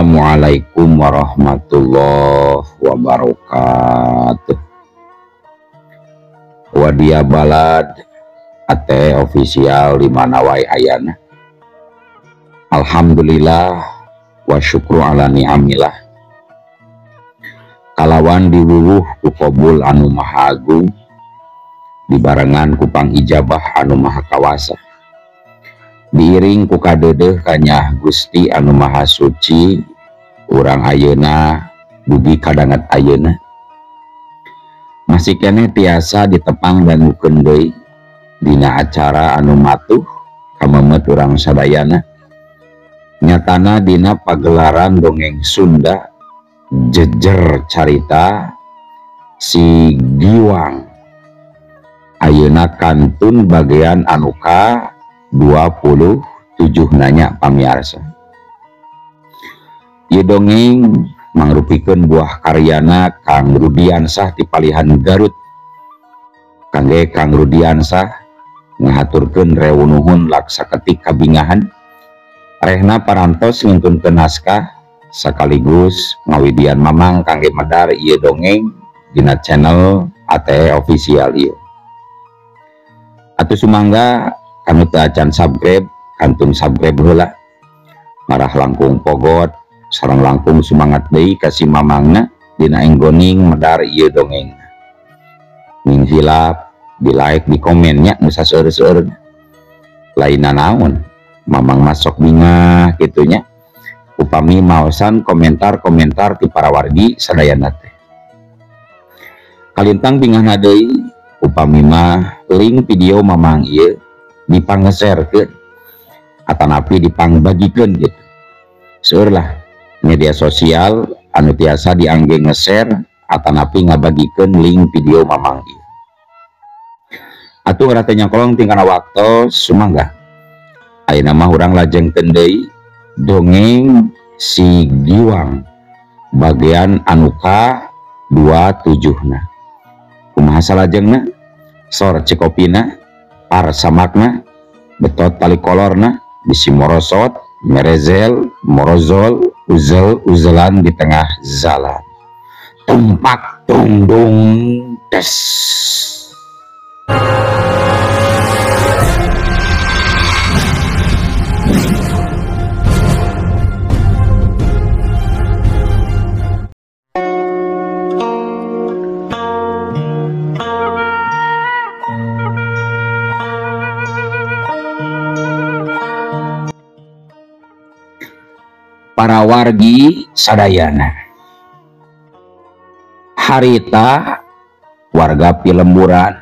Assalamualaikum warahmatullahi wabarakatuh. Wadia Balad AT official di mana wae ayana. Alhamdulillah wa syukru ala ni'amillah. Kalawan diwuwuh ku qabul anu maha agung, dibarengan ku pangijabah anu maha kawasa. Diiring ku kadeudeuh kanyah Gusti anu maha suci, urang ayeuna dugi kadanget ayeuna. Masih keneh tiasa ditepang dangukeun deui dina acara anu matuh kamemet urang sadayana. Nyatana dina pagelaran dongeng Sunda jejer carita si Giwang. Ayeuna kantun bagian anu ka 27 nanya pamiarsa. Ieu dongeng mangrupikeun buah karyana Kang Rudiansah ti Palihan Garut. Kangge Kang Rudiansah ngahaturkeun rewu nuhun laksa ketik kabingahan. Rehna parantos ngentunkeun naskah sekaligus ngawidian mamang kangge medar ieu dongeng dina channel ATE official ieu. Atuh sumangga kanu teu acan subscribe, kantun subscribe heula. Marah langkung pogot sareng langkung sumangat deui ka si mamangna dina enggoning medar ieu dongeng. Ning hilap di like di komennya nu saseur-seueurna. Lainna naon, mamang masuk bingah kitunya. Upami maosan komentar-komentar ti para wargi sadayana teh. Kalintang bingahna deui upami mah link video mamang ieu dipangeserkeun atanapi dipangbagikeun gitu. Seueur lah media sosial anu tiasa diangge nge-share atanapi ngabagikeun link video mamang ieu. Atuh urang teh nyakolong tingkana waktos sumangga. Ayeuna mah urang lajengkeun deui dongeng si Giwang bagian anu ka 27 na. Kumaha salajengna? Sor cikopina, par samakna, betot tali kolorna, bisi morosot, merezel, morozol, uzel uzelan di tengah jalan. Tumpak tungdung des. Para wargi sadayana, harita warga pilemburan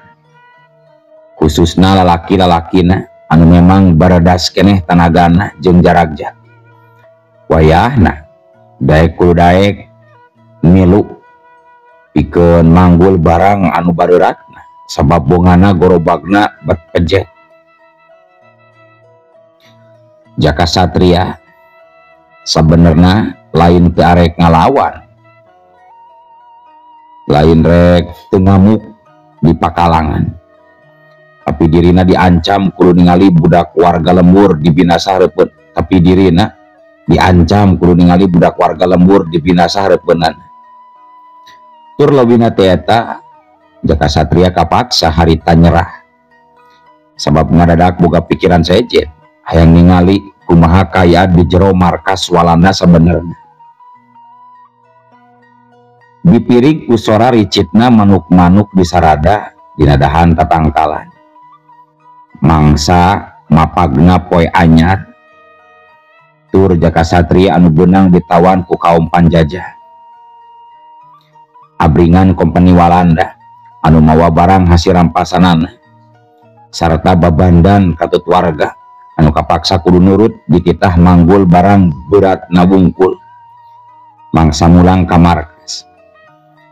khususna lalaki-lalakina anu memang baredas keneh tanagana jeung jaragjat. Wayahna daek kudu daek milu pikeun manggul barang anu bareuratna sabab bongana gorobagna berpejet. Jaka Satria sabenerna lain teu arek ngalawan, lain rek teu ngamuk di pakalangan, tapi dirina diancam kudu ningali budak warga lembur dibinasa hareupeun, tapi dirina diancam kudu ningali budak warga lembur dibinasa hareupeunana. Tur leuwihna teh eta Jaka Satria kapaksa harita nyerah sabab ngadadak boga pikiran sejen hayang ningali kumaha kaya di jero markas Walanda sebenarnya. Dipirig ku sora ricitna manuk-manuk di sarada dinadahan tatangkalan. Mangsa mapagna poe anyar tur Jaka Satria anu beunang ditawan ku kaum panjajah. Abringan kompeni Walanda anu mawa barang hasil rampasanana sarta babandan katut warga anu kapaksa kudu nurut dititah manggul barang berat nabungkul. Mangsa mulang ka markas.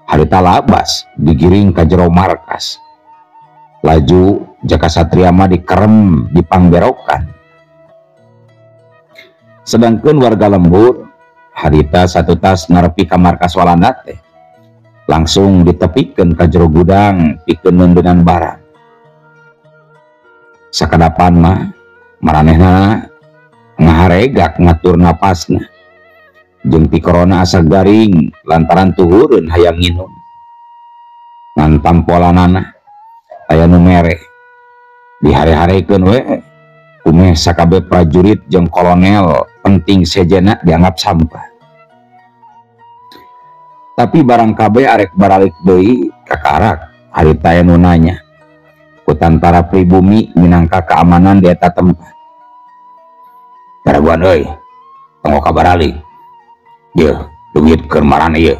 Harita labas digiring ka jero markas. Laju Jaka Satria mah dikerem dipangberokan. Sedangkan warga lembur harita satu tas ngarepi ka markas Walanda teh langsung ditepikeun ka jero gudang pikeun neundeunnan barang. Sakadapan mah maranehna ngaharegak ngatur napasna. Jeung ti korona asa garing lantaran tuhureun hayang nginum. Ngan tampolanana aya nu mere. Dihare-harekeun we kumeh sakabeh prajurit jeung kolonel penting sejenna dianggap sampah. Tapi barang kabeh arek baralik deui kakarak harita aya nu nanya. Ku tantara pribumi minangka keamanan di eta tempat. Garaguan euy, tong kabaralik. Yeuh, duit keur marana ieu.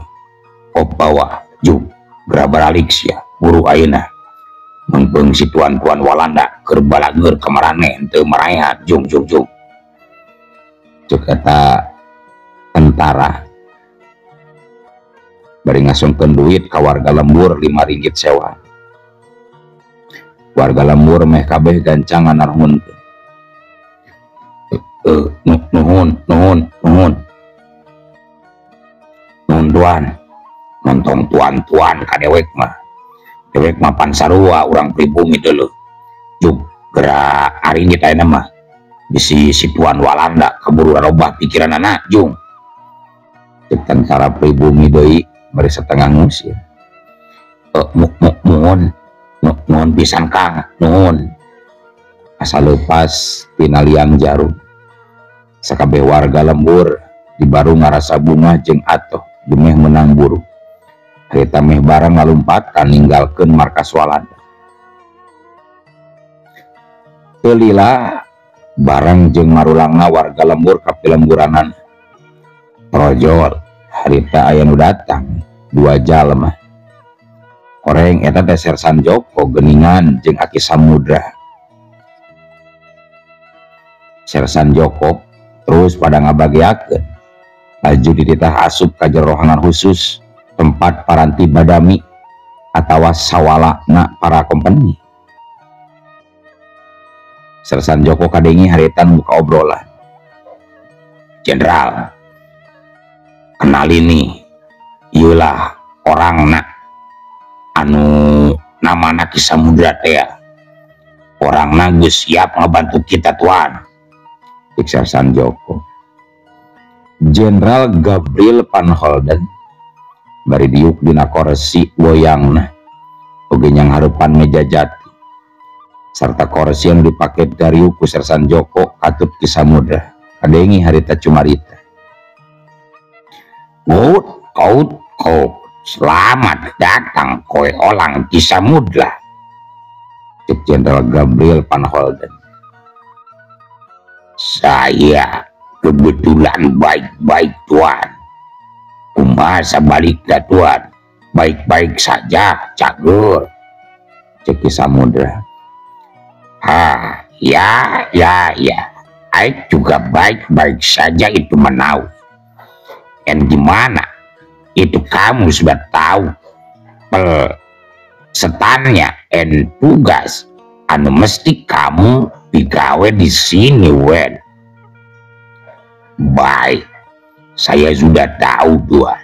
Kop bawa, juk, geura baralik sia, buru ayeuna. Mengpeung si tuan-tuan Walanda keur balageur ka marane teu maraehat, jung jung jung. Cek eta tentara bari ngasongkeun duit ka warga lembur 5 ringgit sewa. Warga lembur meh kabeh gancang nganarhunkeun. Nuhun nuhun nuhun. Nuhun tuan. Nontong tuan-tuan ka dewek mah. Dewek mah pan sarua urang pribumi deuleuh. Juk geura aringgit ayeuna mah. Bisi si tuan Walanda kaburu robah pikiranana jung. Cek tentara pribumi deui bari setengah ngusir. Nuhun nuhun pisan Kang, nuhun. Asa leupas tina liang jarum. Sakabeh warga lembur di baru ngarasa bunga jeung atoh dumeh menang buru. Harita meh barang ngalumpatan ninggalkeun markas Walanda. Teu lila barang jeung marulangna warga lembur ka pilemburanan. Projol harita aya nu datang dua jalma. Koreng eta teh Sersan Joko geuningan jeung Aki Samudra. Sersan Joko terus pada ngabagiakeun laju dititah asup ka jero rohangan khusus tempat paranti badami atawa sawalana para kompeni. Sersan Joko kadengi haritan muka obrolan. Jenderal, kenal ini, ieulah orangna anu namana Ki Samudra teh. Orangna geus siap ngabantu kita tuan. Cek Sersan Joko. Jenderal Gabriel Van Holden bari diuk dina korsi goyangna oge nyang hareupan meja jati sarta korsi anu dipake dariuk ku Sersan Joko katut Ki Samudra. Kadengi harita cumarita. Gut kaut kau selamat datang koe olang Ki Samudra. Cek Jenderal Gabriel Van Holden. Saya kebetulan baik-baik tuan. Kumaha sabalikna tuan, baik-baik saja cagur. Cek Ki Samudra. Ah, ya ya ya, aik juga baik-baik saja itu menau. Dan gimana? Itu kamu sudah tahu setannya en tugas anu mesti kamu digawe di sini wen. Baik, saya sudah tahu tuan.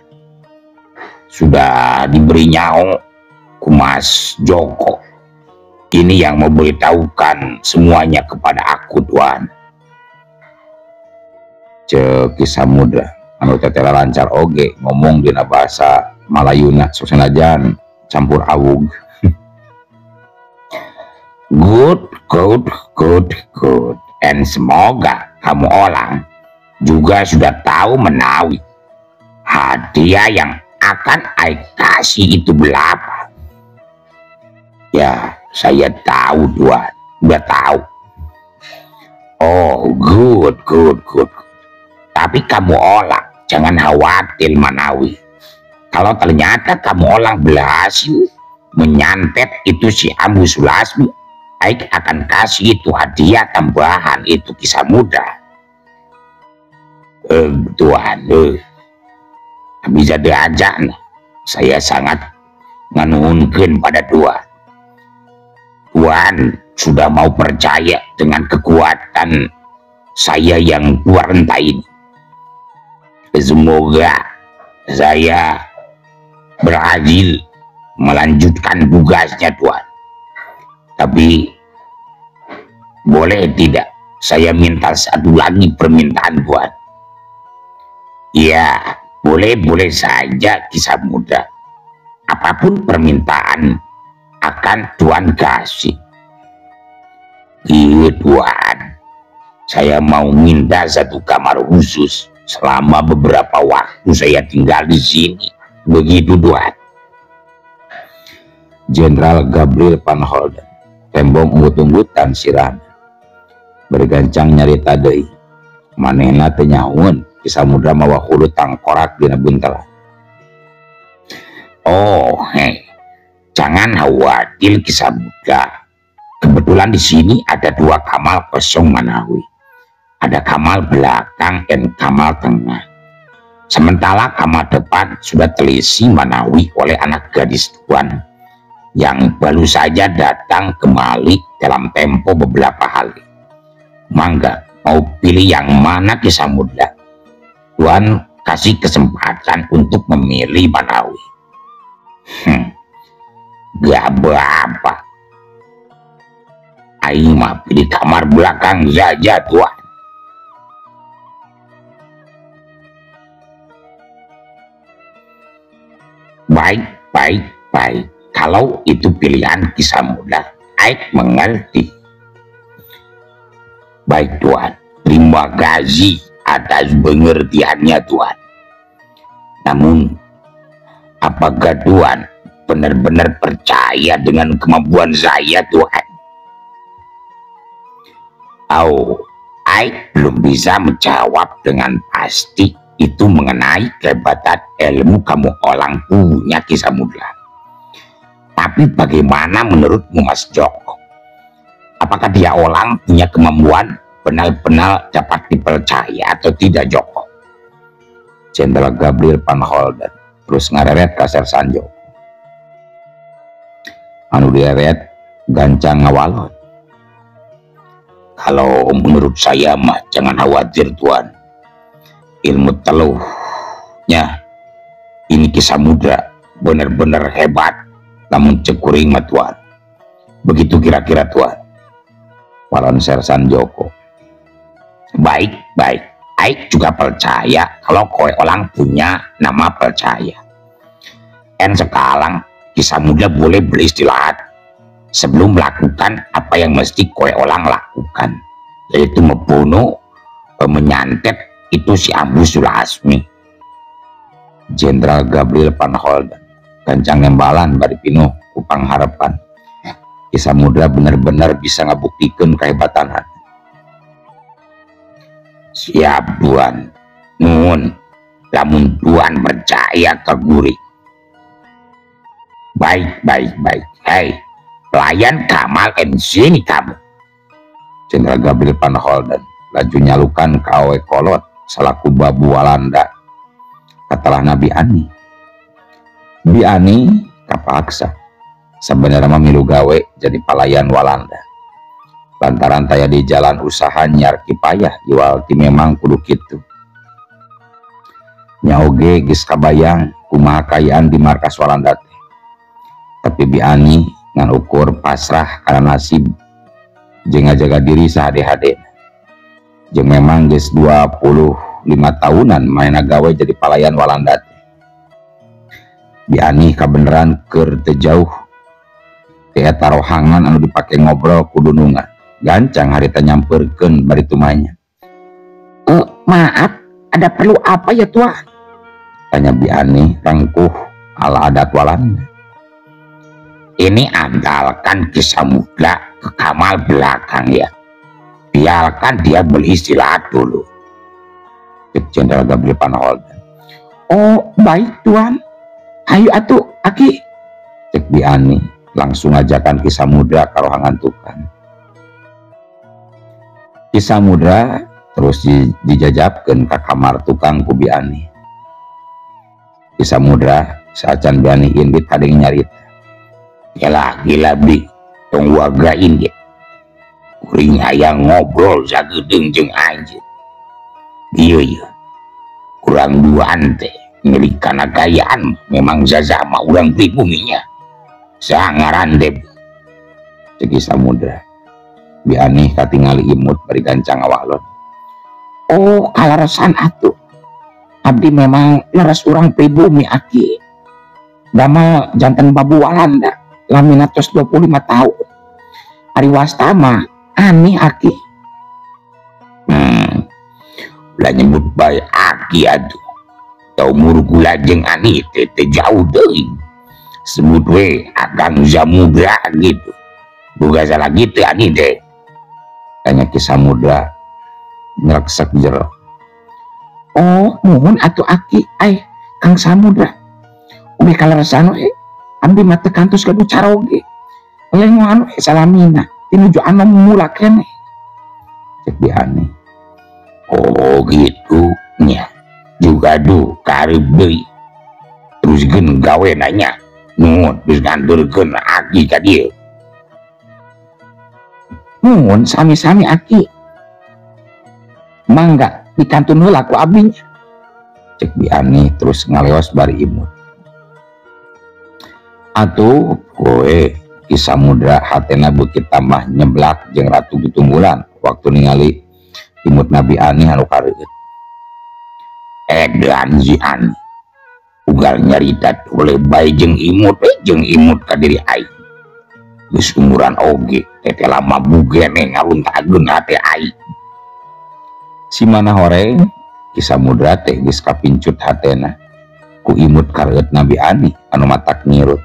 Sudah diberi nyaho ku Mas Joko. Ini yang mau beritahukan semuanya kepada aku tuan. Cek Ki Samudra anu tetela lancar oge ngomong dina bahasa Malayuna sok sanajan campur awug. Good, good, good, good. And semoga kamu orang juga sudah tahu menawi hadiah yang akan I kasih itu berapa. Ya, saya tahu tuan, udah tahu. Oh, good, good, good. Tapi kamu orang jangan khawatir manawi. Kalau ternyata kamu orang berhasil menyantet itu si Ambu Sulasmi, Aik akan kasih itu hadiah tambahan itu Ki Samudra. Tuan, bisa diajak, saya sangat nganuhunkeun pada tuan. Tuan sudah mau percaya dengan kekuatan saya yang tua renta ini. Semoga saya berhasil melanjutkan tugasnya tuan. Tapi boleh tidak saya minta satu lagi permintaan tuan? Ya, boleh-boleh saja Ki Samudra. Apapun permintaan akan Tuan kasih. Iya Tuan, saya mau minta satu kamar khusus selama beberapa waktu saya tinggal di sini. Begitu Tuan. Jenderal Gabriel Van Holden tembong unggut-unggutan sirahna. Bergancang nyarita deui. Manehna teu nyahoeun Ki Samudra mawa hulu tangkorak dina buntelan. Oh, hei, jangan khawatir Ki Samudra. Kebetulan di sini ada dua kamar kosong manawi. Ada kamar belakang dan kamar tengah. Sementara kamar depan sudah terisi manawi oleh anak gadis tuan yang baru saja datang kembali dalam tempo beberapa hari. Mangga, mau pilih yang mana Ki Samudra? Tuan kasih kesempatan untuk memilih manawi. Gak apa-apa. Aing mah pilih kamar belakang saja Tuan. Baik, baik, baik. Kalau itu pilihan Ki Samudra, aing mengerti. Baik Tuan, terima kasih atas pengertiannya Tuan. Namun, apakah Tuan benar-benar percaya dengan kemampuan saya Tuan? Oh, aing belum bisa menjawab dengan pasti itu mengenai kehebatan ilmu kamu orang punya Ki Samudra. Tapi bagaimana menurutmu Mas Joko? Apakah dia orang punya kemampuan benar-benar dapat dipercaya atau tidak Joko? Jenderal Gabriel Van Holden terus ngareret ka Sersan Joko. Anu direret gancang ngawalon. Kalau menurut saya mah jangan khawatir Tuan. Ilmu teluhnya ini Ki Samudra benar-benar hebat. Namun cekuring mah Tuan. Begitu kira-kira Tuan. Walon Sersan Joko. Baik, baik. Aik juga percaya kalau kowe orang punya nama percaya. En sekarang Ki Samudra boleh beristirahat sebelum melakukan apa yang mesti kowe orang lakukan, yaitu membunuh, menyantet itu si Ambu Sulasmi. Jenderal Gabriel Van Holden gancang nembalan bari pinuh ku pangharapan. Ki Samudra benar-benar bisa ngabuktikan kehebatan. Siap Tuan, nuhun, lamun Tuan percaya ke guri. Baik, baik, baik. Hei, pelayan kamar en sini kamu. Jenderal Gabriel Van Holden laju nyalukan ka awe kolot salaku babu Walanda. Katalah Nabi Ani. Bi Ani kapaksa. Sebenarnya mah milu gawe jadi palayan Walanda. Lantaran taya di jalan usaha nyar kipayah iwal ti memang kudu kitu. Nya oge geus kabayang kumaha kayaan di markas Walanda teh. Tapi Bi Ani ngan ukur pasrah karena nasib jeung ngajaga diri sahade-hadena. Jeung memang geus 25 tahunan maena gawe jadi palayan Walanda teh. Bi Ani kabeneran keur teu jauh teh eta rohangan anu dipake ngobrol ku dunungan. Gancang harita nyamperkeun bari tumanya. Maaf, ada perlu apa ya Tuan? Tanya Bi Ani rangkuh ala adat Walanda. Ini andalkan Ki Samudra ke kamar belakang ya. Biarkan dia beristirahat dulu. Cek Jenderal Gabriel Van Holden. Oh, baik Tuan. Ayo atuh, Aki. Cek Bi Ani langsung ajakan Ki Samudra ke rohangan tukang. Ki Samudra terus dijajabkeun ka kamar tukang ku Bi Ani. Ki Samudra saacan Bi Ani indit kadeng nyarita. Yalah gila Bi, tong waga indit. Kuring hayang ngobrol sagedeung jeung anjeun. Ieu ieu. Kurang duaan teh milik kana gayaan memang zazama urang pribuminya. Sangaran teh. Cek Ki Samudra. Bi Ani katingali imut bari gancang ngawalon. Oh, kalaresan atuh. Abdi memang leres urang pribumi aki. Damel janten babu Walanda lamina tos 25 tahun. Ari wasta mah aneh aki. Ulah nyebut bae aki atuh. Tau umur gula jeung ani teh teh jauh deui. Sebut we Akang Samudra gitu. Boga salah gitu ani teh. Tanya Ki Samudra ngereksek jero. Oh, mohon atuh aki, ai Kang Samudra. Umi kaleresan we, abdi mah teu kantos gaduh caroge. Lengoan we salamina, tinuju anu mula keneh. Cek Bi Ani. Oh gitu nya. Juga duh karep deui. Teruskeun gawe nanya. Nuhun geus nganturkeun aki ka dieu. Nuhun sami-sami aki. Mangga dikantun heula ku abdi nya. Cek Bi Ani terus ngaleos bari imut. Atuh kowe Ki Samudra hatena beuki tambah nyeblak jeung Ratu Tutunggulan waktu ningali imut Nabi Ani anu kareueut. Edan si Ani ugal nyarita boleh bae jeung imut we jeung imut ka diri aing. Geus umuran oge teh lama bugene ngaruntageun hate aing. Si mana horeng Ki Samudra teh geus kapincut hatena ku imut kareueut Nabi Ani anu matak ngirut.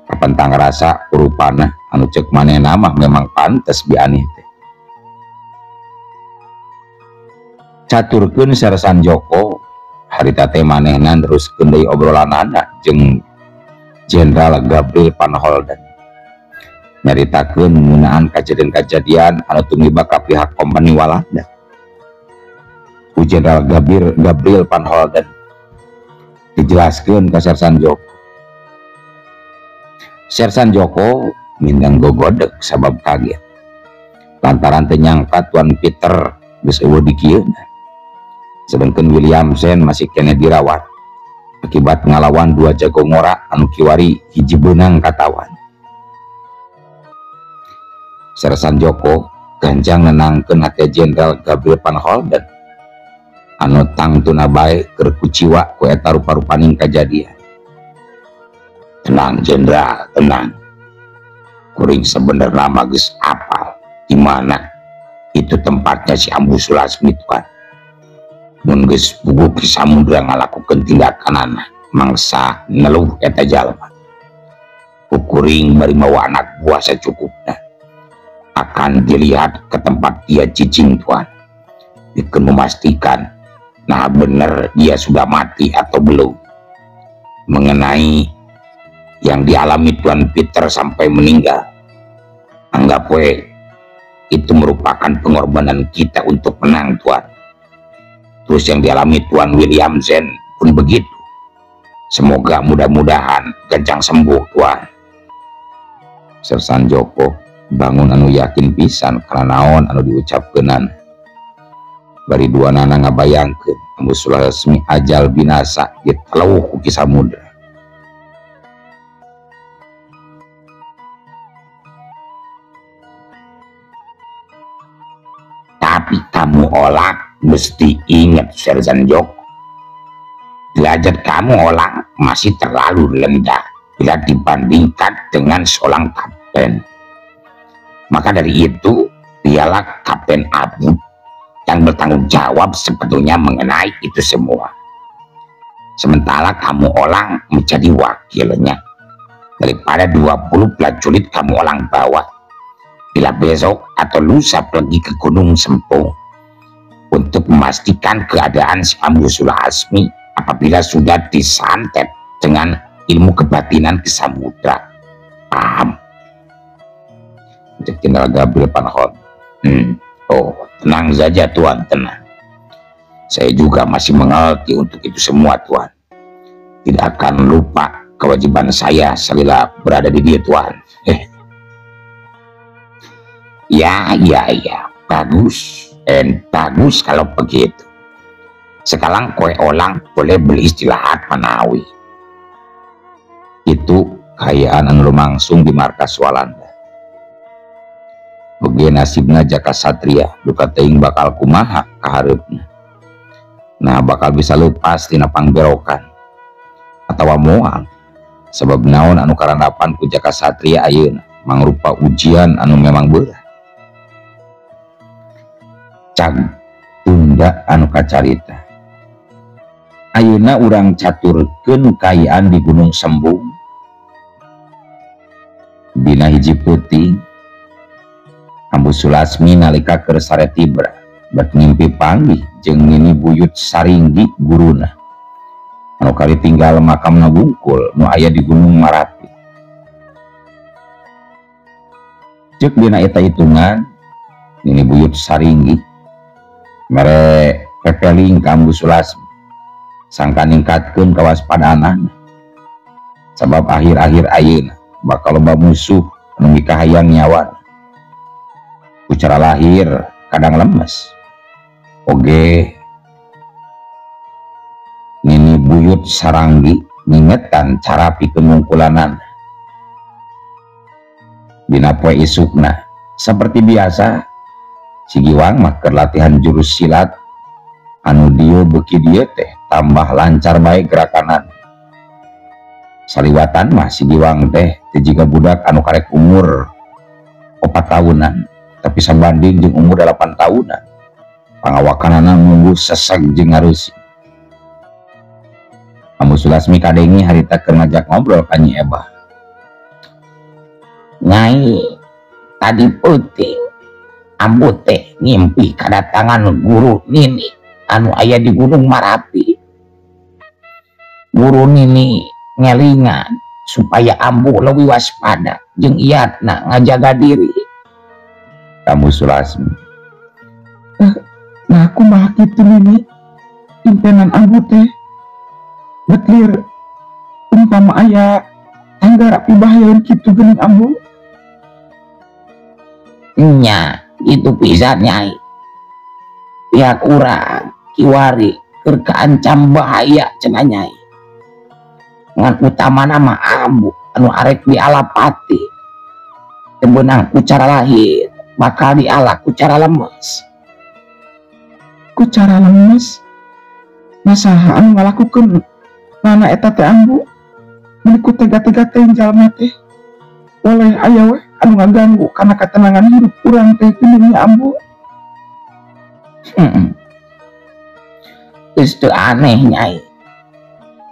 Kapentang rasa rupana anu ceuk manehna mah memang pantes Bi Ani teh. Caturkeun Sersan Joko harita teh manehna neruskeun deui obrolanana jeung Jenderal Gabriel Van Holden. Nyaritakeun ngeunaan kajadian-kajadian anu tumiba ka pihak kompeni Walanda. Ku Jenderal Gabriel Van Holden dijelaskeun ka Sersan Joko. Sersan Joko mindeng gogodeg sabab kaget. Lantaran teu nyangka Tuan Peter geus eueuh di kieu. Sedangkan William Sen masih keneh dirawat akibat ngalawan dua jago ngora anu kiwari hiji beunang katawan. Sersan Joko ganjang nenangkeun hate Jenderal Gabriel Van Holden anu tangtuna bae keur kuciwa ku eta rupa-rupaning kajadian. Tenang Jenderal, tenang. Kuring sebenarnya mah geus apal di mana itu tempatnya si Ambu Sulasmi tuan. Mun geus puguh Ki Samudra ngalakukeun tindakanana mangsa neluh eta jalma. Kuring bari mawa anak buah sacukupna. Akan dilihat ke tempat dia cicing tuan. Dikeun memastikan nah bener dia sudah mati atau belum. Mengenai yang dialami Tuan Peter sampai meninggal, anggap we itu merupakan pengorbanan kita untuk menang tuan. Terus yang dialami Tuan William Zen pun begitu. Semoga mudah-mudahan gancang sembuh tuan. Sersan Joko bangun anu yakin pisan karena naon anu diucapkeunan. Bari dua nana ngabayangkeun Ambu Sulasmi ajal binasa diteluh ku Ki Samudra. Tapi kamu olak mesti ingat Sersan Joko, derajat kamu olak masih terlalu rendah bila dibandingkan dengan seorang kapten. Maka dari itu dialah Kapten Abu yang bertanggung jawab sebetulnya mengenai itu semua. Sementara kamu orang menjadi wakilnya. Daripada 20 prajurit kamu orang bawa bila besok atau lusa pergi ke Gunung Sempung untuk memastikan keadaan si Ambu Sulasmi apabila sudah disantet dengan ilmu kebatinan ke samudra. Paham? Jenderal Gabriel Van Holt. Oh, tenang saja tuan, tenang. Saya juga masih mengerti untuk itu semua tuan. Tidak akan lupa kewajiban saya selila berada di dia tuan. Ya, ya, ya, bagus. Bagus kalau begitu. Sekarang kowe olang boleh beli istirahat manawi. Itu kayaan anu lumangsung di markas Walanda. Begitu nasibna Jaka Satria, duka teuing bakal kumaha kahareupna. Nah bakal bisa lepas tina pangberokan atawa moal sebab naon anu karandapan ku Jaka Satria ayeuna mangrupa ujian anu memang berat. Cag tunda anu kacarita. Ayeuna urang caturkeun kaayaan di Gunung Sembung. Dina hiji peuting Ambu Sulasmi nalika keur sare tibra bet ngimpi panggih jeung Nini Buyut Saringgi guruna anu kali tinggal makamna wungkul nu aya di Gunung Marapi. Ceuk dina eta hitungan Nini Buyut Saringgi mere pepeling ka Ambu Sulasmi sangka ningkatkeun kawaspadaanana sabab akhir-akhir ayeuna bakal loba musuh anu mikahayang nyawa. Ku cara lahir kadang lemes oge Nini Buyut Saranggi ngingetan cara pikeun ngungkulanan. Dina poe isukna seperti biasa si Giwang mah keur latihan jurus silat anu dieu beuki dieu teh tambah lancar bae gerakanan. Saliwatan mah si Giwang teh teu jiga budak anu karek umur 4 tahunan tapi sabanding jeung umur 8 tahunan. Pangawakanana nunggu seseg jeung ngareusi. Ambu Sulasmi kadengi harita keur ngajak ngobrol ka Nyi Ebah. Nyai, tadi peuting ambu teh ngimpi kadatangan guru Nini anu aya di Gunung Marapi. Guru Nini ngelingan supaya ambu leuwih waspada jeung iatna ngajaga diri. Ambu Sulasmi, nah aku mah kitu Nini, impenan ambu teh betlir umpama aya tangga rapi bahayaeun kitu geuning ambu. Nya itu pisan Nyai. Pihak urang kiwari keur kaancam bahaya cenah Nyai. Ngan utamana mah ambu anu arek dialapati teu beunang ku cara lahir bakal dialak ku cara lemes. Ku cara lemes? Masaha anu ngalakukeun nana eta teh ambu? Meuni ku tega-tega teh jalma teh. Oleh aya we anu ngaganggu kana katenangan hirup urang teh geuning nya ambu. Geus teu aneh Nyai.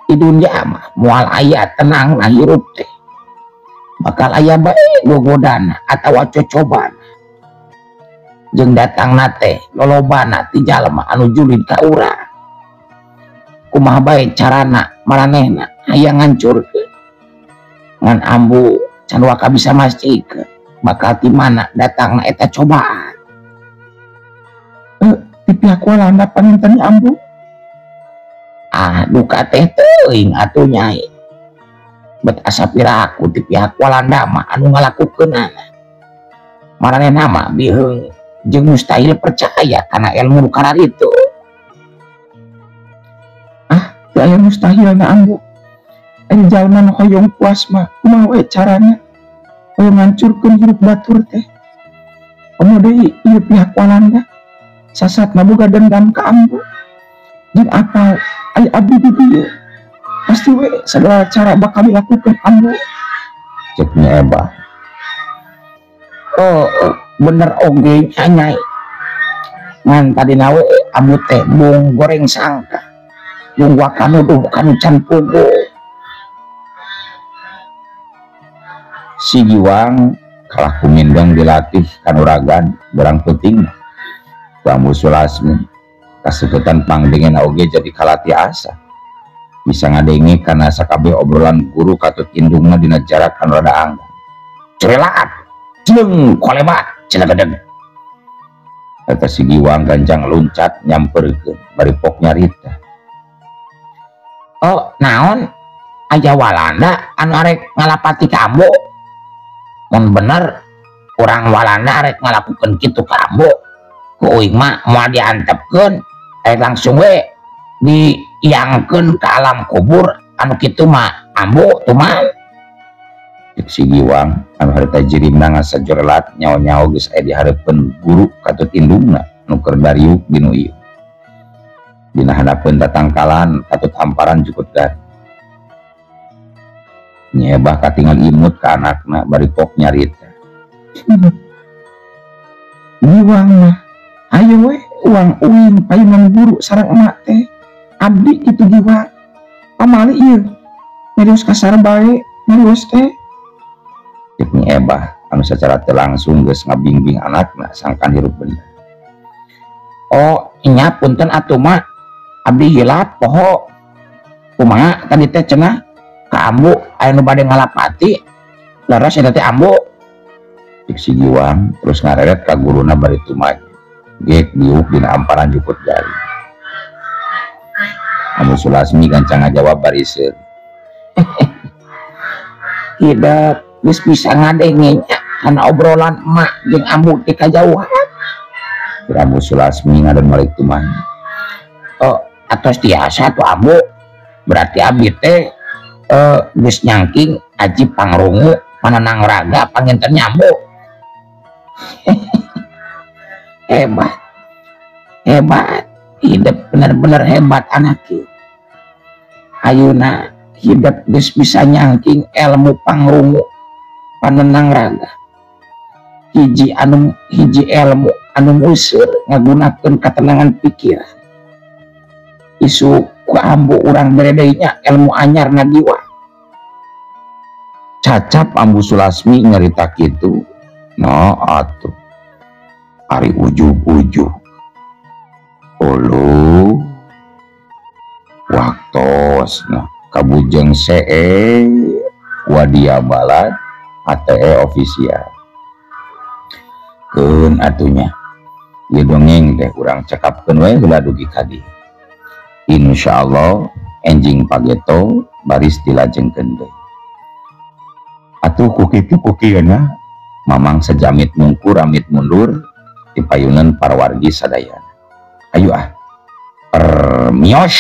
Di dunia mah moal aya tenang na hirup teh. Bakal aya bae gogodana atawa cocobana. Jeung datangna teh lolobana ti jalma anu julid ka urang. Kumaha bae carana maranehna hayang ngancurkeun. Ngan ambu can waka bisa mastikeun bakal ti mana datangna eta cobaan. Ti pihak Walanda panginten nya ambu? Ah duka teh teuing atuh Nyai. Bet asa piraku ti pihak Walanda mah anu ngalakukeunana. Maranehna mah biheung jeung mustahil percaya kana ilmu nu kararitu. Ah, teu aya mustahil na ambu. Ari jalma nu hoyong puas mah kumaha we carana hoyong ngancurkeun hirup batur teh. Komo deui ieu pihak Walanda sasatna boga dendam ka ambu. Jeung apal aya abdi di dieu pasti we segala cara bakal dilakukeun ambu. Cek Nyi Ebah. Oh, bener oge nya Nyai. Ngan tadina we ambu teh bung goreng sangka bung waka nuduh kanu can puguh. Si Giwang kalah kumindeng dilatih kanuragan berang penting ku Ambu Sulasmi kaseketan pangdengena oge jadi kalatih asa bisa ngadenge kana sakabeh obrolan guru katut indungna dina jarak anu rada anggang. Curelat jeung kolebat cenah gedeg. Eta si Giwang ganjang luncat nyamperkeun bari pok nyarita. Oh naon aya Walanda anu arek ngalapati ka ambu. Mun bener urang Walanda arek ngalakukeun kitu ka ambu, ku uing mah moal diantepkeun, arek langsung we diiangkeun ka alam kubur anu kitu mah ambu tuman. Cek si Giwang anu harita jirimna ngasajorelat nyaho-nyaho geus aya di hareupeun guru katut indungna nu keur dariuk dinu ieu. Dina handapeun tatangkalan katut hamparan jukut garing. Nyi Ebah katingal imut ka anakna bari pok nyarita. Giwang mah ayo we uang uing payunan guru sareng emak teh abdi kitu giwang pamali ieu nyarios kasar bae nyarios teh. Cek Nyi Ebah anu secara teu langsung geus ngabingbing anakna sangkan hirup bener. Oh nya punten atuh mah abdi hilap poho kumaha tadi teh cenah ka ambu aya nu bade ngalapati leres eta teh ambu. Cek si Giwang terus ngareret ka guruna bari tumanya gek diuk dina amparan jukut garing. Ambu Sulasmi gancang ngajawab bari seuri. Hidup geus bisa ngadenge nya kana obrolan emak jeung ambu teh kajauhan. Ambu Sulasmi ngadon balik tumanya. Oh atos tiasa tuh ambu berarti abdi teh geus nyangking aji pangrungu panenang raga panginten nyambu. Hebat hebat hidup bener-bener hebat anakku. Ayeuna hidup geus bisa nyangking ilmu pangrungu panenang raga hiji anu hiji ilmu anu museur ngagunakeun katenangan pikiran. Isu ku ambu urang bere deui nya ilmu anyar na jiwa. Cacap Ambu Sulasmi nyarita kitu. No atuh ari ujug-ujug ulu waktosna kabujeng see wadia balad ATE official keun atunya ieu dongeng teh urang cekapkeun we heula dugi ka dieu. Insyaallah enjing pageto baris dilajengkeun deui. Atuh ku kitu ku kieuna mamang sejamit mungkur amit mundur dipayunan para wargi sadayana. Ayo ah permios.